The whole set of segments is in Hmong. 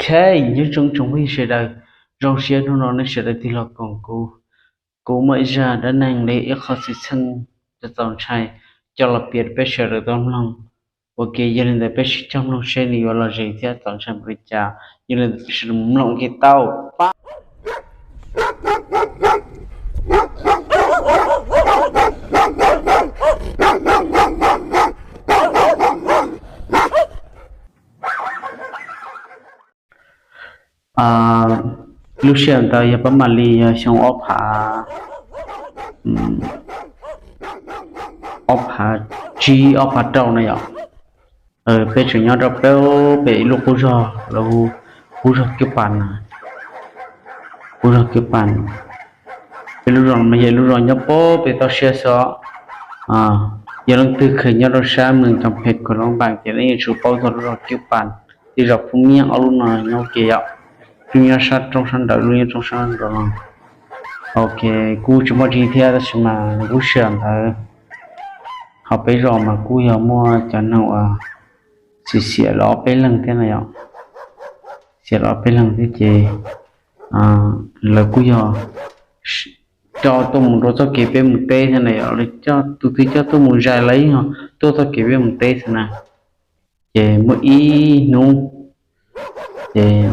Ces nyob zoo tsoom phooj ywg sawv daws, zoo siab hnub no nej sawv daws tig los koom kuv. Kuv muaj ib zaj dab neeg li ib qho xwm txheej txaus ntshai coj los piav rau peb sawv daws tau mloog. Ua ke yog li ntawd peb sib cog mloog seb nws yuav lom zem thiab txaus ntshai npaum li cas. Yog li ntawd peb sawv daws mus mloog ua ke tau. Lub sij hawm ntawd yog pab mam li yog xyoo ob phav, ob phav tsib ob phav rau na yom. Peb tseem nyob rau peb pem ib lub qub zog lawv hu qub zog Kiab Pas na, qub zog Kiab Pas. Peb lub zos mas yog lub zos nyob pem toj siab xwb. Yog leej twg kheev nyob rau sab Moos Cas Phem Kos Loos Npas ces nej yeej tsuas paub txog lub zos Kiab Pas thiab zos Phub Miab, ob lub no nyob ua ke yom. Lub nyob sab roob sab nraud, lub nyob roob sab nraud no. Ok, kuj tsis muaj dab tsi thiab tab sis mas lub sij hawm ntawd ho peb zos mas kuj yog muaj cov neeg uas xiam xiam los ob peb leeg thiab na yom. Xiam los ob peb leeg thiab ces lawv kuj yog coj tuaj mus rau txoj kev peb mus teb thiab na yom, lawv coj tus twg coj tuaj mus zais los yeej tuaj txoj kev peb mus teb xwb na. Ces muaj ib hnub ces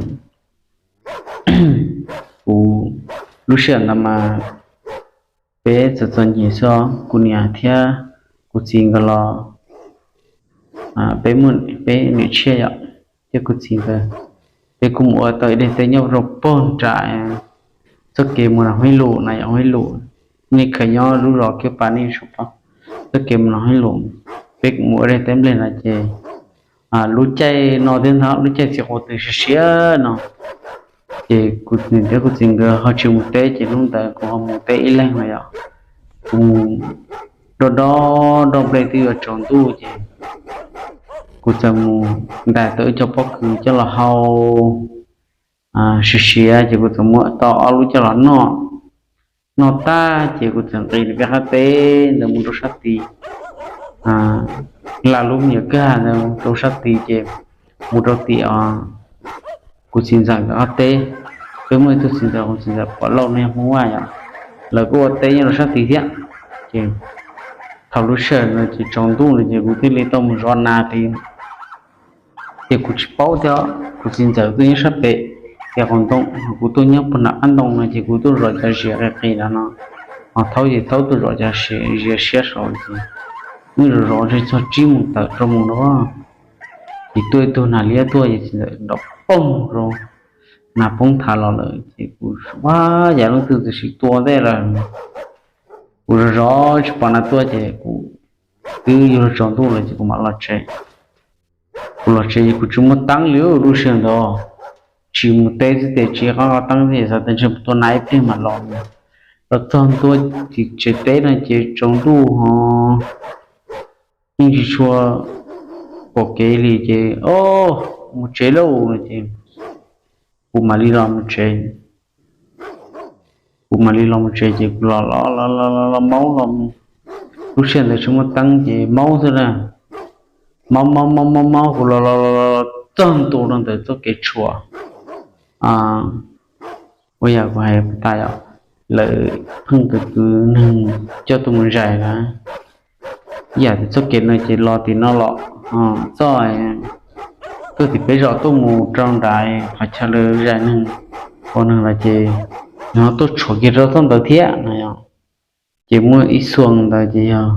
kuv, lub sij hawm ntawd mas peb txom txom nyem xwb, kuv niam thiab kuv txiv nkawd los peb muaj peb niam tshiab yom, thiab kuv txiv nkawd, peb kuj mus ua tau ib daim teb nyob rau pem nram txoj kev mus Hmoob Lus na yom, Hmoob Lus. Nej kheev nyob lub zos Kiab Pas nej yeej paub txoj kev mus Hmoob Lus. Peb mus ua daim teb nplej no ces lub caij no thiab ntag, lub caij txiv qaum tw siav siav no ces kuv niam thiab kuv txiv nkawd ho tsis mus teb ces hnub ntawd kuv ho mus teb ib leeg no yom. Kuv mus dob dob dob nplej twb yuav tsaus ntuj ces kuv txawm mus ntais tau ib co pob kws coj los hau siav siav ces kuv txawm muab tau ob lub coj los noj. Noj tag ces kuv txawm nqis peb qab teb ntawd mus rau sab tid, la lub me nyuam kwj ha ntawd rau sab tid ces mus rau tim kuv txiv ntxawm nkawd qab teb. Peb muaj ib tug txiv ntxawm, kuv txiv ntxawm Pov Lauj no yog Hmoob Vaj yom, lawv kuj ua teb nyob rau sab tid thiab. Ces thaum lub sij hawm no ces tsaus ntuj no ces kuv thiaj li tau mus zov nas tid. Ces kuv tsis paub thiab, kuv txiv ntxawm tuaj nyob sab pem pem qaum ntoo, kuv tuaj nyob puag nram qab ntoo no ces kuv tuaj zov cov zias qis qis no no, ho thaub ces thaub tuaj zov cov zias siab saud ces wb zov zov txog tsib moos tawm rau mus no ces tuaj ib tug nas liab tuaj ces txiv ntxawm nrov poog rau, nas poob thav los lawm ces kuv, ua cas leej twg txawm sim tua ntej lawm. Kuv zov zov tsis pom nas tuaj ces kuv twb yuav luag tsaus ntuj lawm ces kuv mam los tsev. Kuv los tsev kuv tsis muaj teeb li lub sij hawm ntawd, tsis mus teb xwb ces tsis qab qab teeb thiab xav tias ntshe mus tua nas ib pliag mam los. Los txog ntua tim tsev teb no ces tsaus ntuj ho yeej tsis tshua pom kev li ces, o, mus tsev lauj no ces kuv mam li los mus tsev. Kuv mam li los mus tsev ces kuv los los los los los maub los, lub sij hawm ntawd tsis muaj teeb ces maub xwb na. Maub maub maub maub maub kuv los los los los txog ntua rau ntawm txoj kev tshuam, ua yam kuv hais tas yom, lawv pheej kwv kwv neeg coj tuaj mus zais na. Yam txoj kev no ces los tim no los txoj tuaj tim peb zos tuaj mus rau nrad qhov chaw lawv zais neeg, ua neeg los ces nws ho tuaj tshuam kiag rau txoj ntawd thiab no yom. Ces muaj ib xuas ntawd ces yog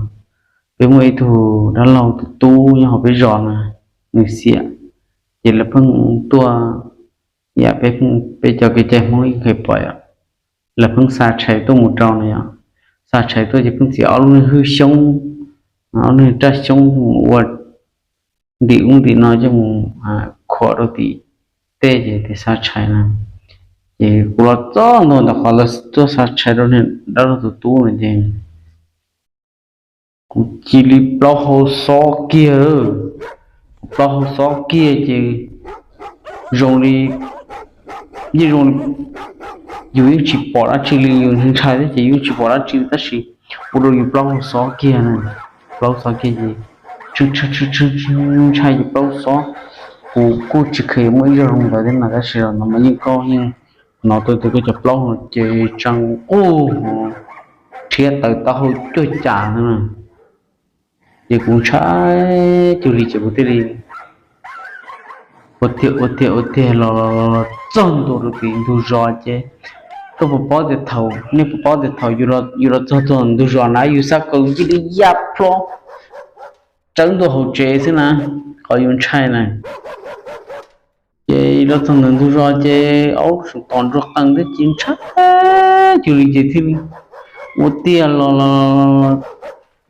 peb muaj ib tug dab laug tus tub nyob hauv peb zos na, nws xiam, ces lawv pheej tuaj, yam peb, peb cov kev cai Hmoob yeej pom yom, lawv pheej xa tshais tuaj mus rau no yom. Xa tshais tuaj ces pheej txiav ob lub niag hwj xyoob, ob lub niag raj xyoob mus ua ntim ub ntim no coj mus khuam rau tim tej ces tias xa tshais na. Ces kuv los txog ntua ntawm qhov lawv tuaj xa tshais rau niag dab laug tus tub no ces kuv cia li plaub hau xob kiag. Kuv plaub hau xob kiag ces zoo li, yeej zoo li yus yeej tsis pom dab tsi li, yus ntshai thiab ces yus tsis pom dab tsi li tab sis ua rau yus plaub hau xob kiag na. Plaub hau xob kiag ces tshee tshee tshee ntshai ces plaub hau xob Kuv kuj tsis kheev muaj ib zaug zoo ntawd thiab mas tab sis los no mas yeej koj yeej hnov tau tias koj cov plaub no ces tseem qub, rhiab tawv taub hau cuag cas ntag. Ces kuv ntshai cuag li ces kuv thiaj li ua tiag ua tiag ua tiag los los los txog ntua rau tim ntug zos ces koj puas paub tias thaum, nej puas paub tias thaum yus los txog ntug zos na yus xav kaus cia li ya plho tsawv ntua hauv tsev xwb na, qhov yus ntshai na. Ces los txog ntawm ntug zos ces aub sum tom ntsuag qees thiab ces ntshai cuag li ces thiaj li ua tiag los los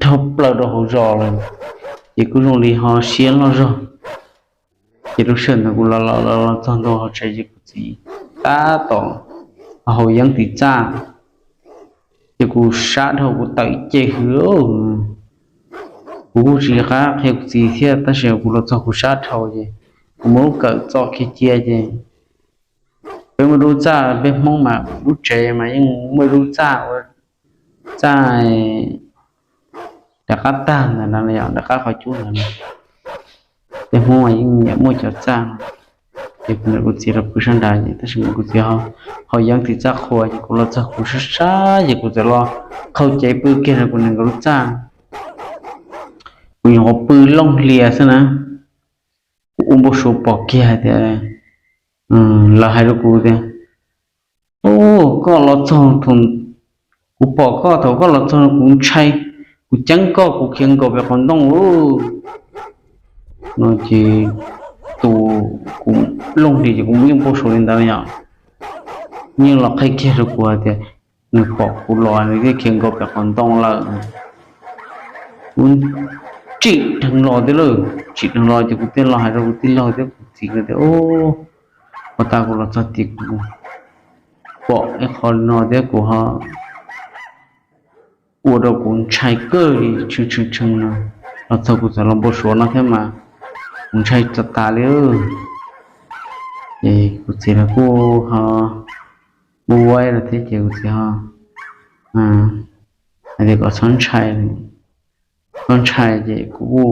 dhau plaws rau hauv zos lawm. Ces kuj zoo li ho siab loj zog. Ces lub sij hawm ntawd kuv los los los txog ntua hauv tsev ces kuv txiv tab tom haus yeeb tim txaj. Ces kuv sab dhau kuv tawm ib ce hws. Kuv kuj tsis qab qhia kuv txiv thiab tab sis kuv los txog kuv sab dhau ces kuv muab lub kawm txo kiag cia ces peb muaj lub txaj, peb Hmoob mas lub tsev mas yeej muaj lub txaj ua txaj rov qab tag ntawd na, yog rov qab qhov cub ntawd na. Peb Hmoob mas yeej nyiam muaj cov txaj no. Ces kuv niam kuv txiv los pw sab nrad ces tab sis mas kuv txiv haus yeeb tim txaj qhua ces kuv los txog kuv sab sab ces kuv txawm los qaug cev pw kiag rau kuv niam nkawd lub txaj. Kuv nyuam qhuav pw looj hlias xwb na, kuv ua npau suav pom kiag hais tias lawv hais rau kuv tias, Ub, koj los txog, kuv pom koj thaum koj los txog no kuv ntshai, kuv ceeb koj kuv khiav nkaus pem qhov ntoo lauj. No ces tus, kuv looj hlias ces kuv yeej npau suav li ntawd yom. Yeej los qhia kiag rau kuv hais tias nws pom kuv los nws thiaj khiav nkaus pem qhov ntoo lawm. Kuv tsim dheev los thiab lauj, tsim dheev los ces kuv thiaj los hais rau kuv tij laug thiab kuv txiv tias, Ub, ua tas kuv los txog tim kuv pom ib qho no thiab kuv ho ua rau kuv ntshai kawg li tshee tshee tshee no. Los txog kuv txawm los npau suav no thiab mas kuv ntshai tas tas li. Ces kuv txiv los kuj ho ua ua los thiab ces kuv txiv ho hais tias kom txhob ntshai, txhob ntshai ces kuv kuj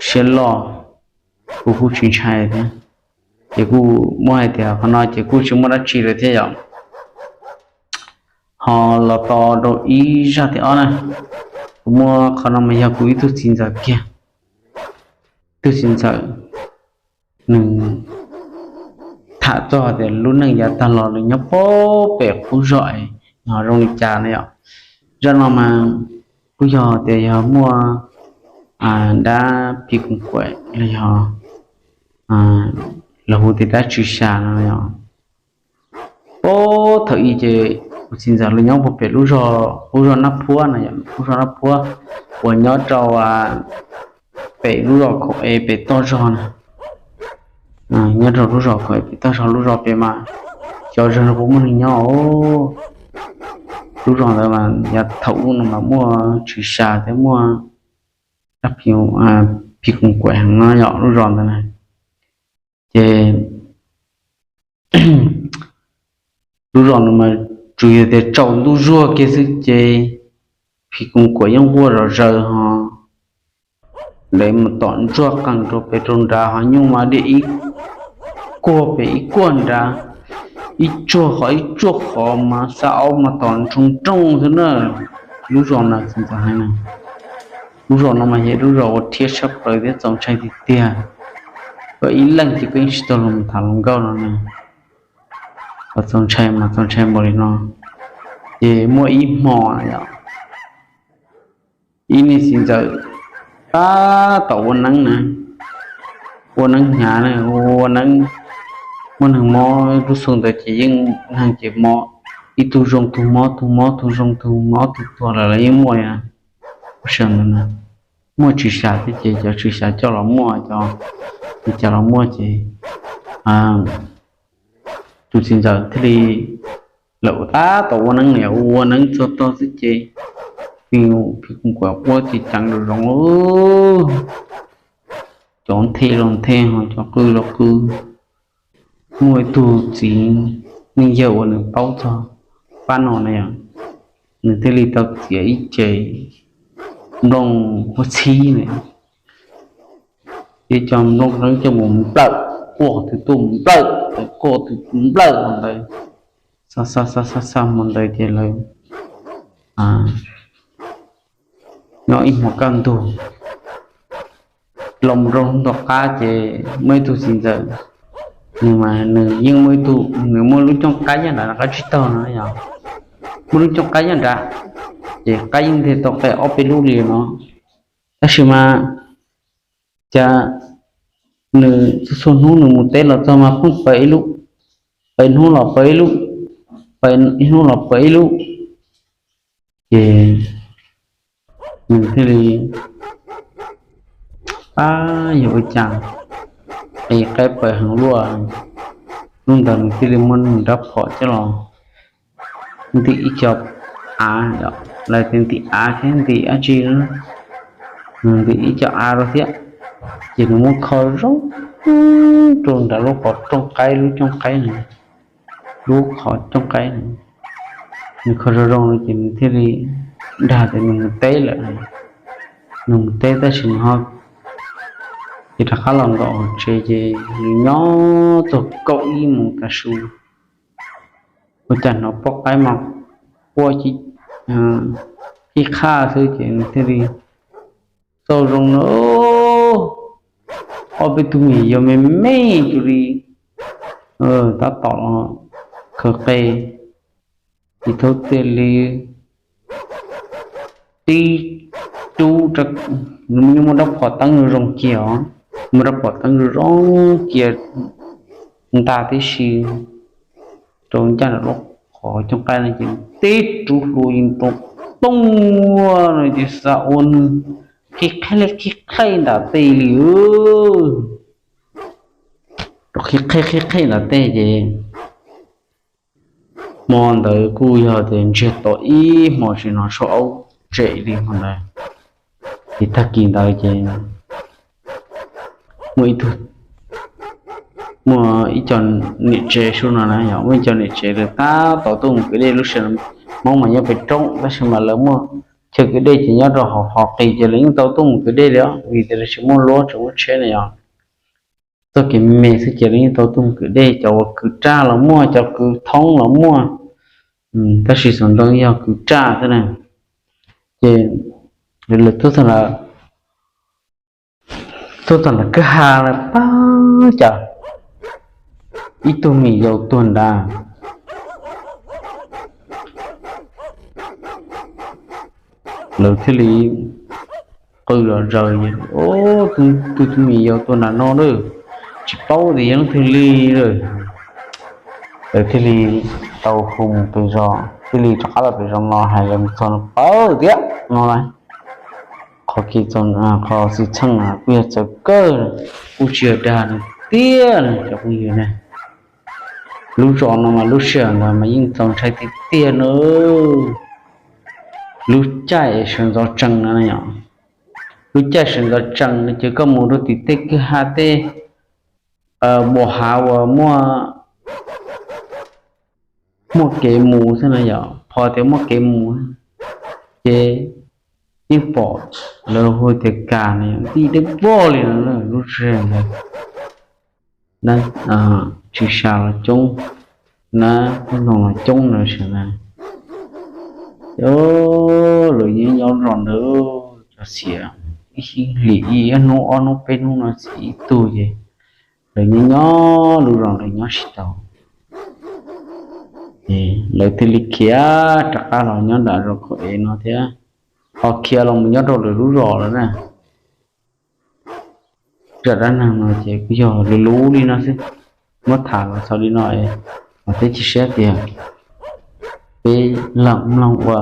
siab loj, kuv kuj tsis ntshai thiab. Ces kuj muab hais tias qhov no ces kuj tsis muaj dab tsi lawm thiab yom. Ho los tos rau ib zaj thib ob na, kuv muab qhov no mas yog kuv ib tug txiv ntxawm kiag, tug txiv ntxawm nws tham txog tias lub neej yav tag los nws nyob pem qub zog es nws ho zoo li cas na yom. Zaj no mas kuj yog tias yog muaj dab phim koos kaim los yog lawv hu tias dab tswv xya no yom. Puag thaum ub ces kuv txiv ntxawm lawv nyob puag pem lub zos, lub zos Nab Phuab no yom, lub zos Nab Phuab uas nyob rau pem lub zos Khaum Es pem toj zog na. Nyob rau lub zos Khaum Es pem toj zog, lub zos pem mas cov zog no puas muaj neeg nyob. Lub zos ntawd mas yav thaum ub no mas muaj tswv xya thiab muaj dab phim koos kaim heev no yom lub zos ntawd na. Ces lub zos no mas tsuas yog tias tsaus ntuj zuag kiag xwb ces phim koos kaim yeej quaj zom zaws ho. Lawv mas tom ntsuag qees rau pem rau nrad ho nyuj mas dhia ib kuag pem ib kuag nrad, ib tsuag qhov ib tsuag qhov mas xa aub mas tom nroo nrooj xwb na. Lub zos no txiv ntxawm hais na, lub zos no mas yog lub zos uas rhiab tshaj plaws thiab txaus ntshai tiag tiag. Koj ib leeg ces koj yeej tsis tau los tham hluas nkauj no na. Txaus ntshai mas txaus ntshai npaum li no. Ces muaj ib hmo yom, ib niag txiv ntxawm tab tom ua neeb na, ua neeb hnyav na, ua neeb, muaj neeg mob lub xyoo ntawd ces yeej neeg ces mob, ib tug zoo tug mob, tug mob tug zoo tug mob tug tuag lawm los yeej muaj li na. Lub sij hawm ntawd muaj tswv xya thiab ces cov tswv xya coj los muaj, cov li cas los muaj ces tus txiv ntxawm thiaj li lawm tab tom ua neeb na, ua neeb txog tog xwb ces phim koos kaim quaj ces ceev zoov, cov nthe los nthe ho cov qw los qw. Muaj ib tug txiv neej yawg uas nws paub txog pab no na yom, nws thiaj li tau txiav ib ce nplooj huab txhib na, Ces cov nplooj ntawd coj mus nplawm, quaj twg tuaj mus nplawm, quaj twg mus nplawm hmo ntawd. Xa xa xa xa xa hmo ntawd ces lawv nyob ib hmo kaj ntug los mus rau hnub tom qab ces muaj ib tug txiv ntxawm, nws mas nws yeej muaj ib tug, nws muaj lub cooj qaib nyob nrad, nws qaib tsis taug no yog muaj lub cooj qaib nyob nrad, ces qaib yeej nteg tau qe ob peb lub li no. Tab sis mas cas nws txhua txhua hnub nws mus teb los txog mas pheej pawv ib lub, pawv hnub los pawv ib lub, pawv ib hnub los pawv ib lub. Ces nws thiaj li, ab, yog ua cas es qaib pawv heev luaj. Hnub ntawd nws thiaj li muab nws rab phom coj los ntim ib co av, lawv tias ntim av thiab ntim dab tsi, nws ntim ib co av rau thiab. Ces nws muab kho zoo rau nram lub qhov rooj qaib, lub cooj qaib, lub qhov cooj qaib, nws kho zoo zoo no ces nws thiaj li dag tias nws mus teb lawm. Nws mus teb tab sis nws ho, ces rov qab los nkaum hauv tsev ces nws nyob txog kaum ib moos tav su, ua cas hnov poj qaib mas quaj ib qhaj xwb ces nws thiaj li xauj zoo na, ob peb tug mis yau me me cuag li tab tom los khaws qe, ces thaum tiag li tib rub, muaj rab phom teeb zoo zoo kiag os, muaj rab phom teeb zoo zoo kiag ntag tib si rau ncaj nram lub qhov cooj qaib no ces tib rub hlua yeej rau tooj no ces xav ua nws qhi qhaij li qhi qhaij nram tej li, rau qhi qhaij qhi qhaij nram tej ces hmo ntawd kuj yog tias ntsiag to ib hmo tsis hnov suab aub tsem li hmo ntawd. Ces tag kis ntawd ces muaj ib tug, muaj ib co niam tsev sub no na yog muaj ib co niam tsev lawv tab tom tuaj mus kwv dej. Lub sij hawm Hmoob mas nyob pem roob tab sis mas lawv muaj chaw kwv dej ces nyob rau hauv qis ces lawv yeej tau tuaj mus kwv dej li os, vim tias lawv tsis muaj luab tsis muaj tsheb na yog. Txoj kev me me xwb ces lawv yeej tau tuaj mus kwv dej, cov uas kwv raj los muaj, cov kwv thoob los muaj, tab sis xov ntoo yog kwv raj xwb na. Ces lawv tuaj txog ntawd, tuaj txog ntawm kwj ha lawm pab cas ib tug mis yau tuag nrad. Lawv thiaj li qw los zaws, o, tus tus mis yau tuag nram no lawm, tsis paub tias yog leej twg li lawm. Lawv thiaj li tau hu mus pem zos, thiaj li rov qab los pem zos no hais lawv mus txog no pawv tiag no lawm. Qhov kev txaus, qhov xwm txheej kuj yog txawv kawg, kuj tsis yog dag nws tiag cov phooj ywg na. Lub zos no mas lub sij hawm ntawd mas yeej txaus ntshai tiag tiag na. Lub caij sawv ntxov tsees no, lub caij sawv ntxov tsees no ces koj mus rau tim tej kwj ha tej npoo hav uas muaj, muaj kev mus xwb na yom, pom tias muaj kev mus ces yeej pom lawv hu tias kas no yom, nti deb vog li no lub sij hawm ntawd. Nab, tsis sa los coob, nab ntoo los coob na sawv ntxov. Lawv nyob nyob zos ntawd cov xiam ib hlis ib hnub ob hnub peb hnub no xiam ib tug ces lawv nyob nyob lub zos ntawd nyob tsis tau. Lawv thiaj li khiav rov qab los nyob nram zos Khaub Ev no thiab, ho khiav los mus nyob rau lwm lub zos lawm na. Zaj dab neeg no ces kuj yog luv luv li no xwb, muab tham los xaus li no es vam thiab cia siab tias peb lam mloog ua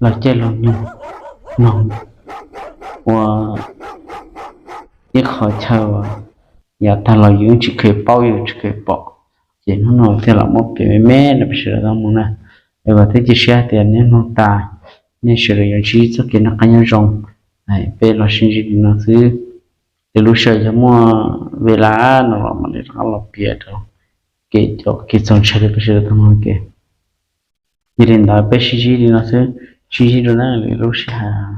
laug caij laug nyoog mloog ua ib qho chaw uas yav tag los yus tsis kheev paub yus tsis kheev pom, ces hnub no thiaj los muab piav me me rau peb sawv daws tau mloog na. Es vam thiab cia siab tias nej mloog tas nej sawv daws yuav ntsib txoj kev noj qab nyob zoo. Peb los sib ntsib li no xwb, ces lub sij hawm yog muaj ves lab no los mam li rov qab los piav rau kev, cov kev txaus ntshai rau peb sawv daws tau mloog ke. Yog li ntawd peb sib ntsib li no xwb, sib ntsib dua na lwm lub sij hawm.